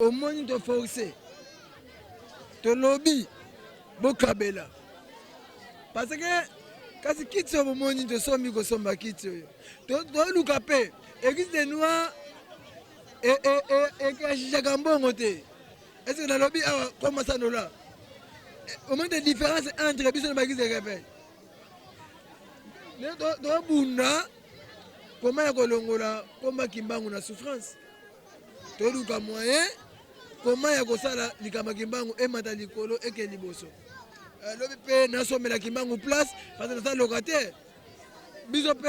Omoni to force tolobi bokabela parce que kasi kiti oyo bomoni tosombi kosomba kiti oyo toluka mpe eglise de noir ekashishaka mbongo te est-ce que nalobi awa koma 100 dollar omoni te différence entre biso na baeglise de réveil tobunda koma ya kolongola koma kimbangu na souffrance Toluka moyen comment ya kosala likambo ya kimbangu emata likolo eke liboso. Eh, lobi mpe nasombela kimbangu place parce que naza locataire. Biso mpe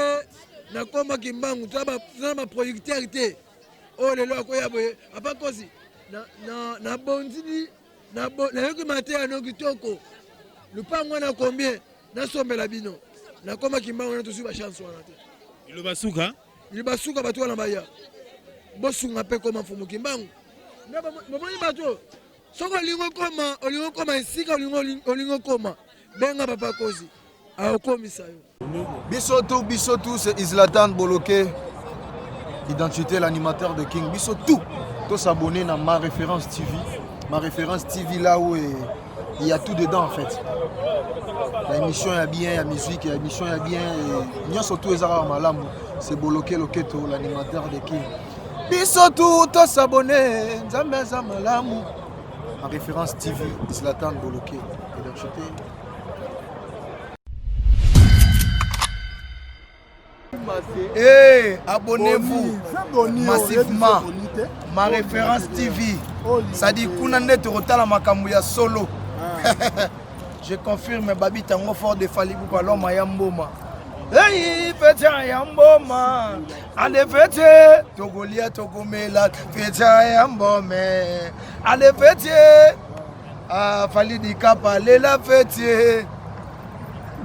na koma kimbangu toza na ba producteur te. Oyo lelo akoya boye apa kosi na na na bonzili na nayoki mateya no kitoko lupango wana combien nasombela bino nakoma kimbangu wana tozwi bachance wana te. Liloba suka. Libasuka bato wana baya bosunga mpe koma mfumu kimbangu bomoni bato soki olingi okoma olingi okoma esika olingi okoma benga papa kozi akokomisa yo biso tout biso tout c'est Islatan Boloke identité l'animateur de King biso tout tous s'abonner na ma référence TV ma référence TV là où est, il y a tout dedans en fait la émission ya bien ya musique ya émission ya bien nyonso tout eza kaka malamu c'est boloke loketo l'animateur de king biso tout tosabone nzambe aza malamu en référence tv zlatan boloke identité Hey, abonnez-vous massivement. Ma référence TV. Ça dit kuna nde tokotala makambo ya solo. Ah. Je confirme Babi Tango fort de Fally Ipupa l'homme ya mboma. Hey, fete ya mboma. Ale fete tokolia tokomela fete ya mbome. Ale fete ah, Fally Dikapa lela fete.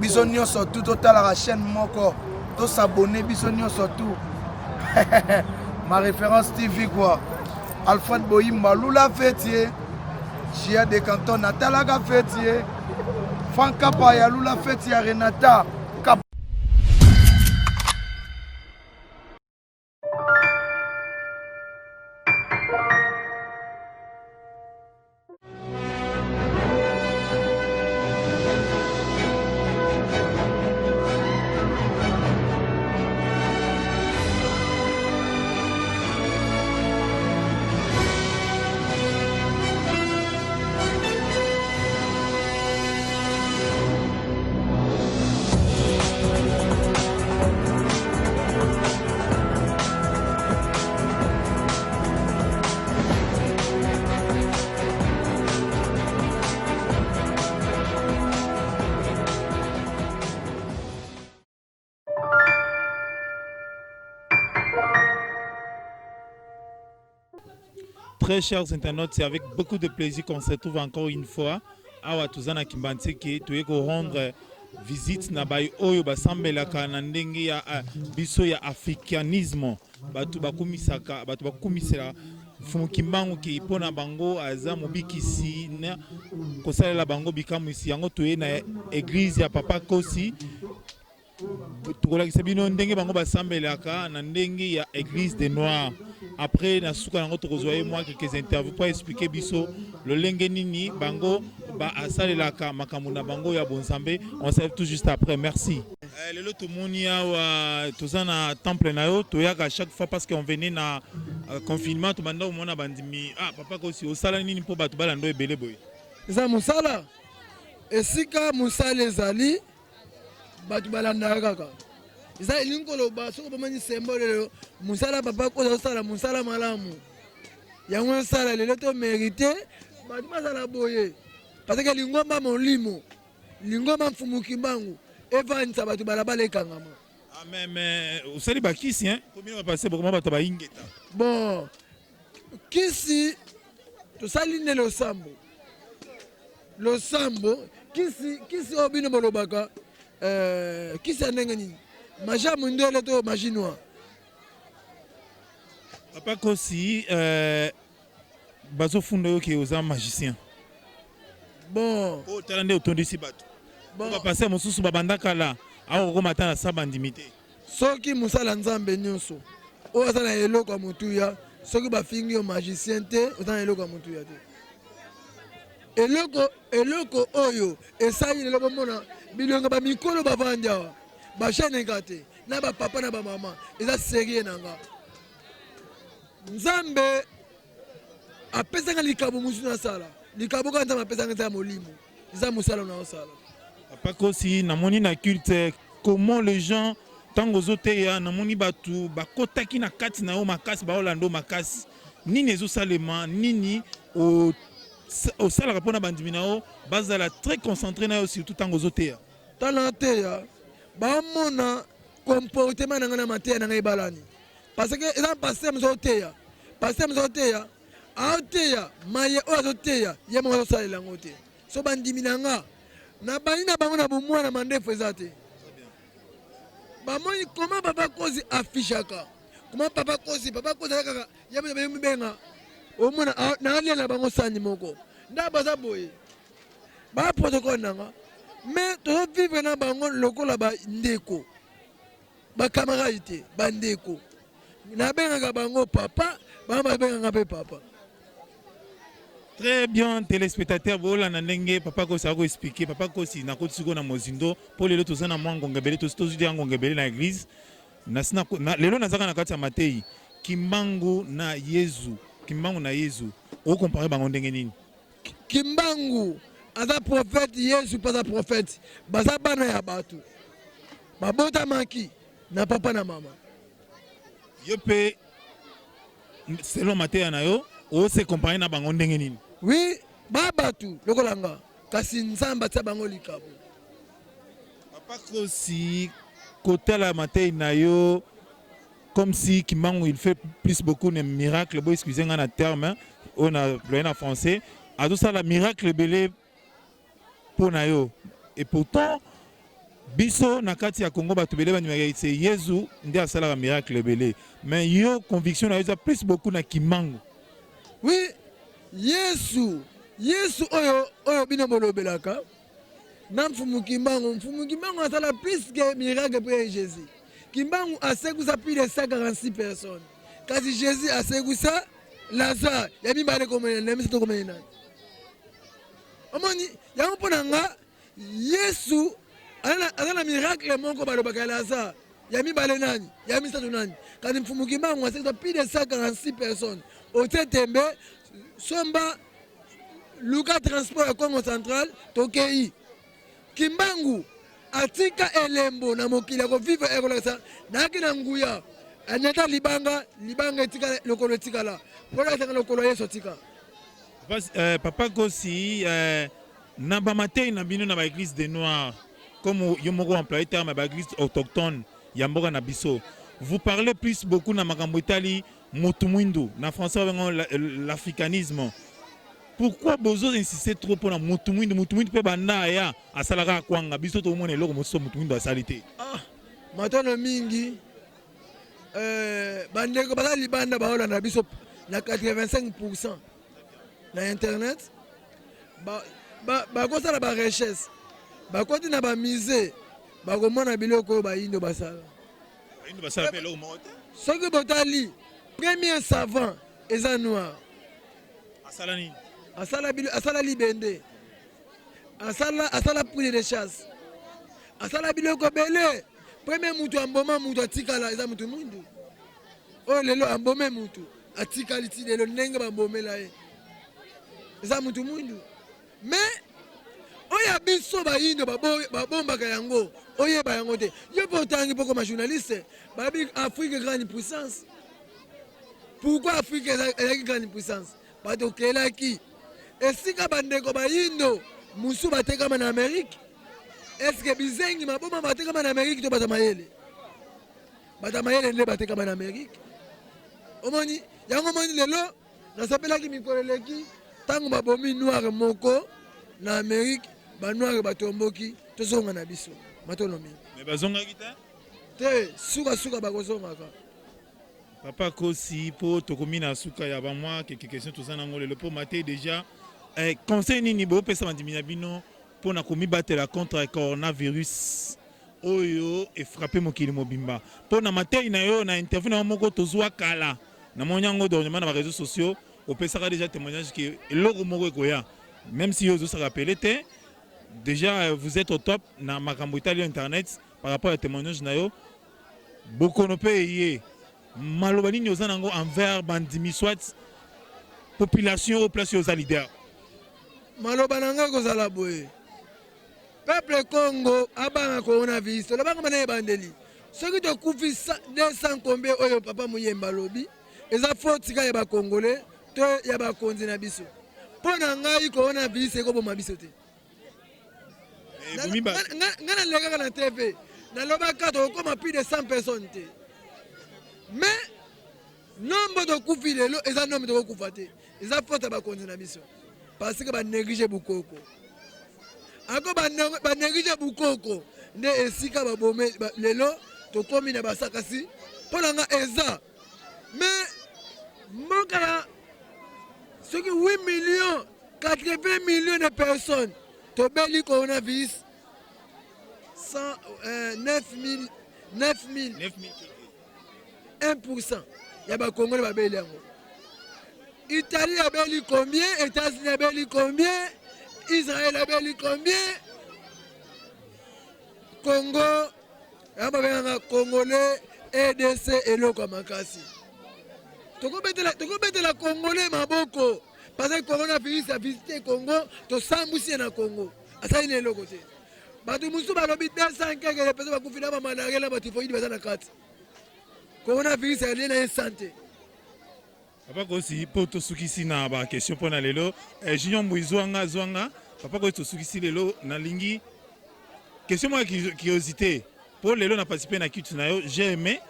Biso nyonso tout totalaka chaîne moko to s'abonner biso nyonso tout. Ma référence TV quoi. Alfred Boyimba Lula Fetier. Gia de Canton natalaka Fetier. Franck Kapa ya Lula Fetier ya Renata. Très chers internautes, c'est avec beaucoup de plaisir qu'on se retrouve encore une fois. Awa toza na Kimbanseke, toye ko rendre visite na bayi oyo basambelaka na ndenge ya eh, biso ya africanisme. Bato bakumisaka, bato bakumisela Mfumu Kimbangu ki mpo na bango aza mobikisi na kosalela bango bikamwisi. Yango toye na eglise ya Papa Kosi tokolakisa bino ndenge bango basambelaka na ndenge ya eglise de noir après na suka yango tokozwa ye mwa quelques interviews mpo expliquer biso lolenge nini bango basalelaka makambo na bango ya bonzambe. On se tout juste après, merci. Eh, lelo tomoni awa toza na temple na yo, toyaka chaque fois parce qu'on venait na euh, confinement tobanda komona bandimi. Ah papa Kosi, osala nini mpo bato balanda ebele boye? Eza mosala, esika mosala ezali bato balandaka kaka. Eza elingi koloba soki bomoni sembo lelo mosala papa Kosi azosala mosala malamu, yango osala lelo to merite bato bazala boye parce que lingomba molimo lingomba Mfumu Kimbangu evandisa bato balabala ekangama. Ah, mais, mais osali bakisi hein? Combien va passer bokoma bato bayingeta? Bon, kisi tosali nde losambo losambo kisi kisi oyo bino bolobaka euh, kisi ya ndenge nini magie ya mondele to magie noire? Papa Kosi euh, bazofunda yo ke oza magicien. Bon, oyo tala nde otondisi bato. Bon, bapasteur mosusu babanda kala akokoma ata na sa bandimi te. Soki mosala Nzambe nyonso oyo aza na eloko ya motuya. Soki bafingi yo magicien te, oza na eloko ya motuya te. Eloko eloko oyo esali lelo bomona bilongo ba mikolo bavandi awa ba jeune nga te na ba papa na ba mama eza serieux na nga. Nzambe apesaka likabo mosusu nasala likabo kaka Nzambe apesaka eza ya molimo eza mosala na osala. Papa Kosi, namoni na culte comment les gens ntango ozoteya namoni bato bakotaki na kati na yo makasi baolanda yo makasi nini ezosalema nini osalaka mpona bandimi na yo bazala très concentré na yo surtout ntango ozoteya? Ntango nateya bamona comportement na ngai na mateya na ngai ebalani parce que eza pasteur mosu azoteya pasteur mosu azoteya aoteya maye oyo azoteya ye moko azosalela yango te so bandimi na nga nabandi na bango na bomwana mandefu eza te bamoni koma papa Kozi afishaka koma papa Kozi papa Kozi aza kaka ye moko mibenga omona nalia na bango sani moko nda baza boye ba protocole na nga mais tozovivre na bango lokola bandeko bacamarade te bandeko nabengaka bango papa bango babengaka mpe papa. Très bien téléspectateur bolanda ndenge papa Kosi ako expliquer. Papa Kosi nakoti sikoyo na mozindo mpo lelo toza na mwa ngonga ebele tozwi ya ngonga ebele na église lelo nazaka na kati ya matei Kimbangu na Yezu. Kimbangu na Yezu okompare bango ndenge nini? Kimbangu aza prophète, Yesu mpe aza prophète, baza bana ya bato babotamaki na papa na mama. Yo mpe selon mateya na yo ose compare na bango ndenge nini? Oui, ba bato lokola nga, kasi Nzambe atia bango likabo. Papa Kosi, kotala mateyi na yo comme si Kimbangu il fait plus beaucoup de miracles, bo excusez nga na terme oyo na employé na français, azosala miracle ebele mpo na yo et pourtant biso na kati ya Congo bato ebele bandimaka ete Yezu nde asalaka miracle ebele, mais yo conviction na yo eza plus beaucoup na Kimbangu. Oui, Yesu Yesu oyo oyo bino bolobelaka na Mfumu Kimbangu, Mfumu Kimbangu asala plus que miracle mpe Jésus. Kimbangu asekusa plus de 146 personnes, kasi Jésus asekusa Lazare ya mibale komene na misato komene nani. Omoni yango mpo na nga Yesu aza na miracle moko balobaka ya Lazare ya mibale nani ya misato nani, kasi Mfumu Kimbangu asekusa plus de 146 personnes. Otie tembe, somba luka transport ya Congo Central tokei. Kimbangu atika elembo na mokili ya kovivre ekolakisa nayaki na nguya anyata libanga libanga etikala lokolo etikala polakisanga lokolo ya Yesu atika. Papa Kosi, na bamatei na bino na baeglise de noirs comme yo moko employé terme ya baeglise autochtone ya mboka na biso, vous parlez plus beaucoup na makambo etali motu mwindu, na français babenga l'africanisme. Pourquoi bozo insister trop mpona motu mwindu? Motu mwindu mpe banda aya asalaka akwanga, biso tomona eloko mosusu motu mwindu asali te. Ah, matono mingi bandeko baza libanda baolanda biso na 85% na internet, bakosala ba recherche, bakoti na bamusée bakomona biloko oyo bayindo basala. Bayindo basala mpe eloko moko te. Soki botali premier savant eza noir. Asala nini? Asala asala libende, asala asala poule de chasse, asala biloko ebele. Premier mutu amboma mutu atikala eza mutu mwindu oyo lelo ambome mutu atikali ti lelo ndenge bambomela ye eza mutu mwindu. Mais oyo ya biso bayindo babombaka yango, oyeba yango te. Yo mpe otangi mpo koma journaliste, babi Afrique grande puissance. Pourquoi Afrique ezalaki grande puissance? Bato okelaki esika bandeko bayindo mosusu batekama na Amérique. Est-ce bizengi maboma batekama na Amérique to bato mayele? Bato mayele nde batekama na Amérique. Omoni yango, omoni lelo nasepelaki mikolo eleki ntango babomi noir moko na Amérique, banoir batomboki, tozonga na biso matono mingi. Mais bazongaki te? Te, sukasuka bakozongaka. Papa Kosi, mpo tokomi na suka ya bamwa quelques questions toza nango lelo mpo mate déjà, conseil nini bopesa bandimi na bino mpona komibatela contre coronavirus oyo efrappe mokili mobimba? Mpo na matei na yo na interview na yo moko tozwa kala. Namoni yango dernièrement na ba réseaux sociaux, opesaka déjà témoignage que eloko moko ekoya. Même si yo ozo se rappeler te, déjà vous êtes au top na makambo etali internet par rapport ya témoignage na yo. Bokono pe eye. Maloba nini oza nango envers bandimi soit population oyo place yo oza leader? Maloba na ngai ekozala boye. Peuple Congo abanga coronavirus. Tolobaka bana ebandeli. Soki tokufi 200 combien oyo papa Muyemba alobi, eza faute kaka ya ba Congolais to ya bakonzi na biso. Mpo na ngai coronavirus ekoboma biso te. Ngai nalekaka na TV, nalobaka tokokoma plus de 100 personnes te. Mais nombre tokufi lelo eza nombre tokokufa te. Eza faute ya bakonzi na biso. Parce que ba néglige bukoko. Ako ba néglige bukoko nde esika babome lelo tokomi na basakasi mpo na nga eza mais mboka ya soki 8 millions 80 millions de personnes tobeli coronavirus 9 000 1% ya bakongole babeli yango. Italie abeli combien? États-Unis abeli combien? Israël abeli combien? Congo yango babengaka congolais EDC eloko ya makasi. Tokobetela tokobetela congolais maboko parce que coronavirus a visité Congo, tosambwisi ye na Congo, asali na eloko te. Bato mosusu balobi 200 keke pesa bakufi na bamalaria na batifoidi baza na kati. Coronavirus alie na ye sante. Papa Kosi, mpo tosukisi na ba question mpo na lelo. Eh, Junior Mbui zwanga zwanga. Papa Kosi tosukisi lelo nalingi question moko ya curiosité mpo lelo na participer na culte na yo, j'ai aimé.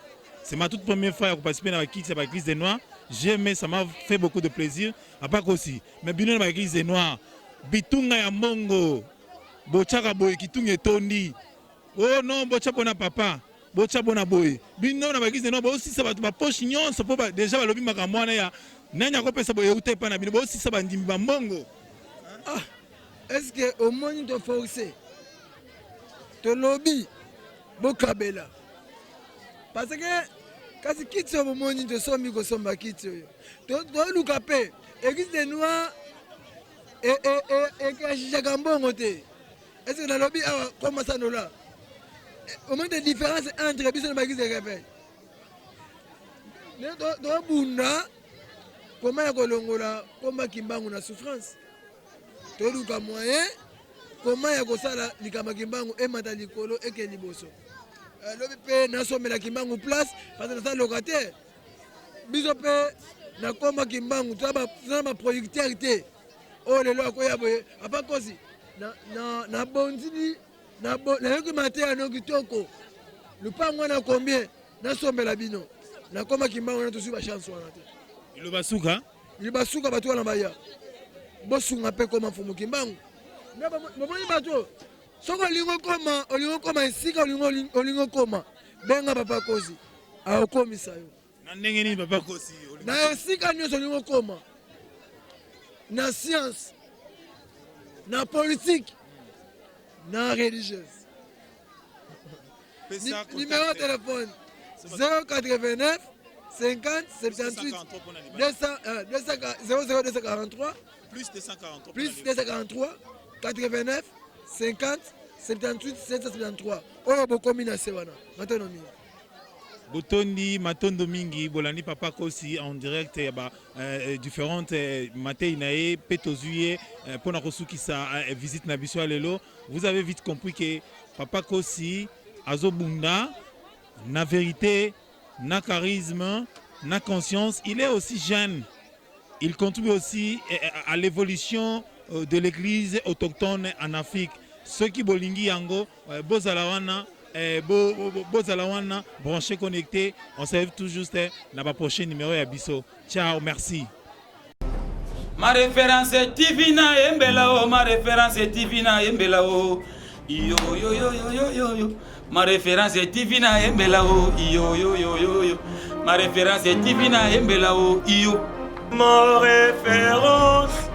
C'est ma toute première fois ya koparticiper na ba culte ya ba église des noirs. J'ai aimé, ça m'a fait beaucoup de plaisir. Papa Kosi, mais bino na ba église des noirs, bitunga ya mbongo botyaka boye kitunga etondi. Oh non, botya pona papa. Botya bona boye. Bino na ba église no bosisa bato ba poche nyonso po ba déjà balobi makambo wana ya nani akopesa boye euta epai na bino bosisa bandimi ba mbongo. Ah, est-ce que omoni to forcer tolobi bokabela parce que kasi kiti oyo bomoni tosombi kosomba kiti oyo toluka mpe église de noir ekashishaka mbongo te. Est-ce que nalobi awa comme 100 dollars? Omoni te différence entre biso na ba église de réveil. Tobunda koma ya kolongola komba Kimbangu na souffrance. Toluka moyen koma ya kosala likambo ya Kimbangu emata likolo eke liboso. Lobi mpe nasombela Kimbangu place parce que naza locataire. Biso mpe na komba Kimbangu toza na ba producteur te. Oyo lelo akoya boye apa kosi nabonzili nayoki mateya no kitoko lupango wana combien nasombela bino nakoma Kimbangu wana tozwi bachance wana te. Liloba suka, liloba suka bato wana baya bosunga mpe koma mfumu Kimbangu. Bomoni bato soki olingi okoma olingi okoma esika olingi okoma benga papa Kozi akokomisa yo. Na ndenge nini papa Kosi? Na esika nyonso olingi okoma, na science, na politique, na religieuse. Numéro de téléphone 089 50 78 200, 200, 00 243 plus 243 plus 243 89 50 78 773 oyo bokomi na se wana matondo mingi. Botondi matondo mingi bolandi papa Kosi en direct ya ba différentes matei na ye pe tozwi ye pona kosukisa visite na biso ya lelo. Vous avez vite compris que papa Kosi azobunda na vérité, na charisme, na conscience. Il est aussi jeune. Il contribue aussi à l'évolution de l'église autochtone en Afrique. Ceux qui bolingi yango bozala wana bozala wana branché connecté. On se retrouve tout juste na ba prochain numéro ya biso. Ciao, merci. Ma référence TV na yembela o, ma référence TV na yembela o. Yo yo yo yo yo yo yo. Ma référence TV na yembela o. Yo yo yo yo yo. Ma référence TV na yembela o. Yo. Ma référence,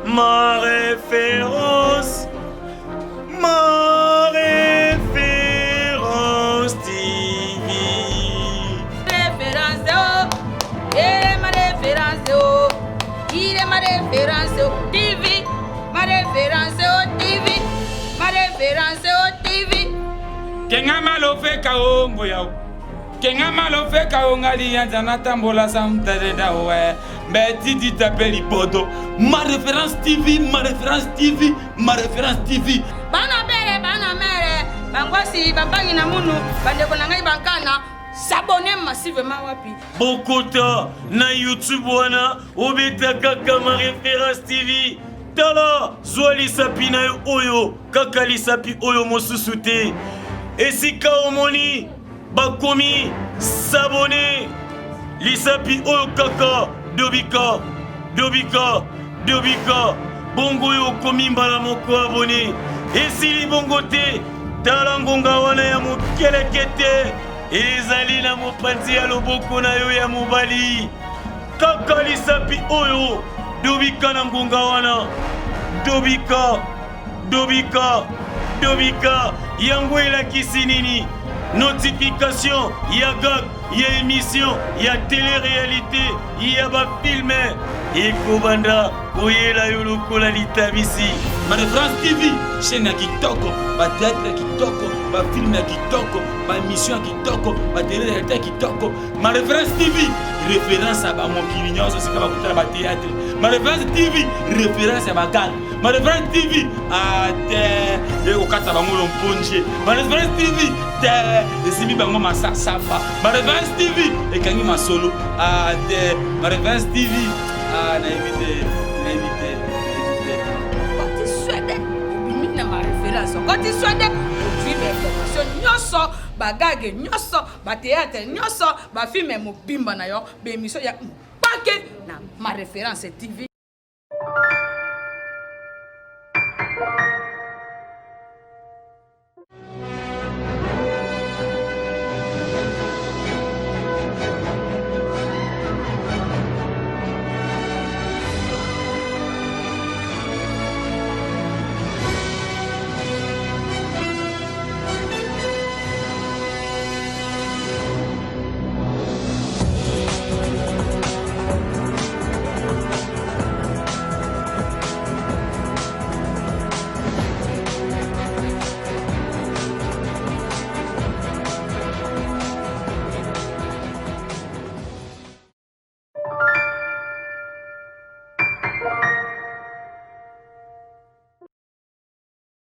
ma référence, ma référence TV. Référence, oh, eh. référence TV, ma référence au TV, ma référence au TV. Kengama lofeka o ngoya kengama lofeka o ngali yanza natambola samtadeda we mbe titi tape libodo ma référence TV, ma référence TV, ma référence TV. Bana bere bana mere bangwasi bambangi na munu bandeko na ngai bankana s'abonner massivement wapi. Bokota na YouTube wana obeta kaka ma référence TV. Tala, zwa lisapi na yo oyo, kaka lisapi oyo mosusu te. Esika omoni bakomi s'abonner, lisapi oyo kaka dobika dobika dobika, bongo oyo okomi mbala moko abone. Esili bongo te, tala ngonga wana ya mokelekete ezali na mopanzi ya loboko na yo ya mobali. Kaka lisapi oyo dobika na ngonga wana, dobika dobika dobika. Yango elakisi nini? Notification ya gag, ya émission, ya télé-réalité, ya bafilme ekobanda koyela yo lokola litabisi. Ma référence TV, chaîne ya kitoko, bathéâtre ya kitoko, bafilme ya kitoko, baémission ya kitoko, batélé-réalité ya kitoko. Ma référence TV, référence ya bamokili nyonso esika bakotala bathéâtre. Ma référence TV, référence ya bagag. Ma référence TV, ate ekokata bango lomponje. Ma référence TV te esimbi bango masasamba. Ma référence TV ekangi masolo. Ate Ma référence TV, nayebi te, nayebi te, nayebi te. Okoti Swede, obimi na ma référence. Okoti Swede, ozwi bainformation nyonso, bagage nyonso, bathéâtre nyonso, bafilme mobimba na yo, baémission ya mpake na ma référence TV.